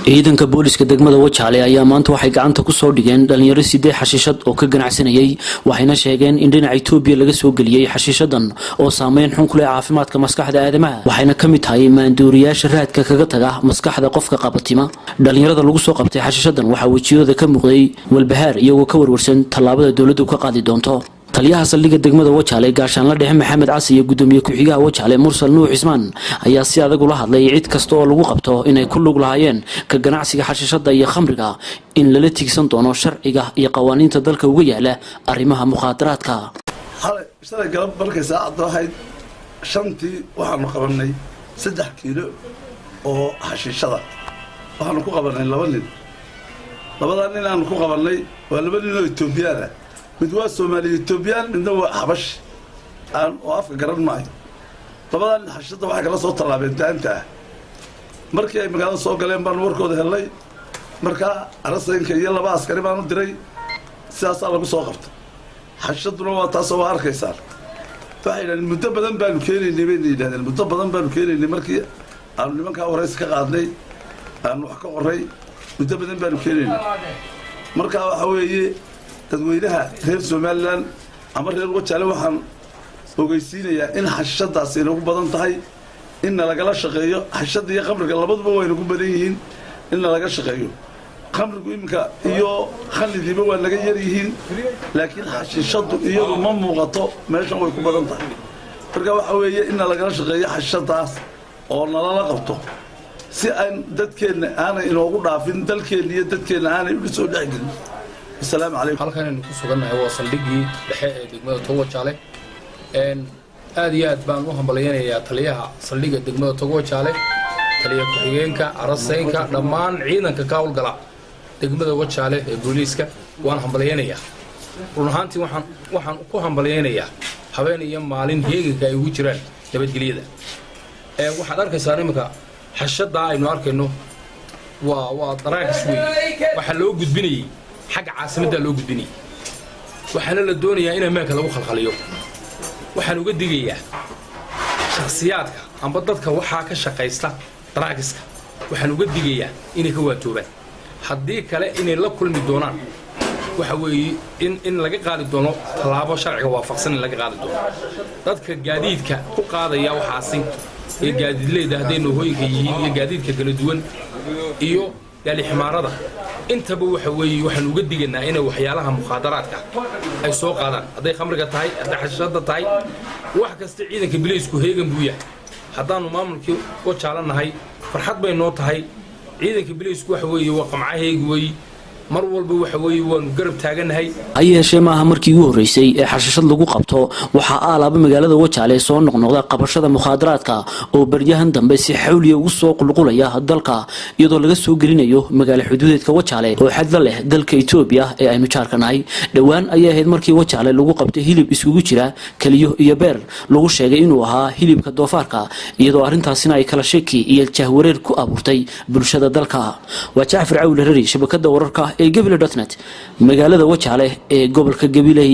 Ciidanka booliska degmada Wajaale ayaa maanta waxay gacanta kusoo dhigeen dhalinyaro sidee xashiishad oo ka ganacsanayay, waxayna sheegeen in dhinaca Itoobiya laga soo geliyey xashiishadan oo saameyn xun ku leh caafimaadka maskaxda aadamaha, waxayna ka mid tahay maanduuriyaasha raadka kaga taga maskaxda qofka qabatima. Dhalinyarada lagu soo qabtay xashiishadan waxaa wejiyadooda ka muuqday walbahaar, iyagoo ka warwarsan tallaabada dowladdu ka qaadi doonto. Taliyaha saldhigga degmada Wajaale, gaashaanla dhexe Maxamed Casi, iyo gudoomiye ku-xigaha Wajaale, Mursal Nuux Cismaan, ayaa si adag ula hadlay cid kasta oo lagu qabto inay ku lug lahaayeen ka ganacsiga xashiishada iyo khamriga in lala tigsan doono sharciga iyo qawaaniinta dalka uga yaala arrimaha mukhaadaraadka. Xalay, shalay galab, markay saacaddu ahayd 5tii, waxaanu qabannay 3 kiilo oo xashiishada. Waxaanu ku qabannay laba nin. Labadaa nin aanu ku qabannay waa laba nin oo Etoobiyaan ah. Mid waa Soomaaliya Etoobiyaan, midna waa Xabash aan oo afka garan maayo. Labadaa nin xashiishadda waxay kala soo tallaabeen daanta ah. Markii ay magaalada soo galeen baanu warkooda hellay. Markaa arasaynka iyo laba askari baanu diray, sidaasaa lagu soo qabtay. Xashiishaduna waa taasoo waa arkaysaan. Waxay yidhahdeen muddo badan baanu keenaynay, bayna yidhahdeen, muddo badan baanu keenaynay. Markii aanu nimankaa waraysi ka qaadnay, aanu wax ka qoray, muddo badan baanu keenaynay. Markaa waxa weeye, dadweynaha reer Somaliland ama reer Wajaale waxaan ogeysiinayaa in xashishadaasi inagu badan tahay, in nalagala shaqeeyo. Xashishadda iyo khamriga labaduba waa inagu badan yihiin, in nalaga shaqeeyo. Khamrigu iminka iyo khanidiiba waa naga yar yihiin, laakiin xashiishaddu iyadu ma muuqato, meeshan way ku badan tahay. Marka waxa weeye in nalagala shaqeeyo xashishadaas oo nalala qabto, si aan dadkeenna aanay inoogu dhaafin, dalkeenna iyo dadkeenna aanay uga soo dhexgelin. Wasalaamu calaykum. Halkan aynu ku sugannahay waa saldhiggii dhexe ee degmada Togwajaale. Aad iyo aad baan u hambalyaynayaa taliyaha saldhigga degmada Togwajaale, taliya ku-xigeenka, arasaynka, dhammaan ciidanka ka howlgala degmada Wajaale ee booliiska. Waan hambalyaynayaa run ahaantii. Waxaan ku hambalyaynayaa habeen iyo maalin heeganka ay ugu jiraan nabadgelyada. Waxaad arkaysaa iminka xashadaa aynu arkayno waa drugs wey. Waxaa loo gudbinayey xagga caasimaddaa loo gudbinayay, waxaana la doonayaa in ammaanka lagu khalkhaliyo. Waxaan uga digayaa shakhsiyaadka amba dadka waxaa ka shaqaysta drugska, waxaan uga digayaa inay ka waantoobaan, haddii kale inay la kulmi doonaan waxa weeye in laga qaadi doono tallaabo sharciga waafaqsan, in laga qaadi doono. Dadka gaadiidka ku qaadaya waxaasi ee gaadiidleyda, hadday noohooyinka yihiin iyo gaadiidka kala duwan iyo gaaliximaarada intaba, waxa weeye waxaan uga diganaa inay waxyaalaha mukhaadaraadka ay soo qaadaan, hadday khamriga tahay, hadday xashishada tahay, wax kasta. Ciidanka biliisku heegan buu yahay. Haddaannu maamulkii Wajaala nahay, farxad bay noo tahay. Ciidanka biliisku waxa weeye waa qamca heegi weeye mar walba, waxa weeye waanu garab taagannahay. Ha yeeshee, maaha markii ugu horreysay ee xashishad lagu qabto. Waxaa aalaaba magaalada Wajaale soo noqnoqda qabashada mukhaadaraadka oo baryahan dambe si xawliya ugu soo qulqulaya dalka, iyadoo laga soo gelinayo magaalo xuduudeedka Wajaale oo xadla leh dalka Itoobiya ee aynu jaarka nahay. Dhowaan ayay ahayd markii Wajaale lagu qabtay hilib iskugu jira keliyo iyo beer, lagu sheegay inuu ahaa hilibka doofaarka, iyadoo arrintaasina ay kala shaki iyo jahwareer ku abuurtay bulshada dalka. Waa Jacfar Cawle Rari, shabakada wararka ee Gabiley.net, magaalada Wajaale ee gobolka Gabiley.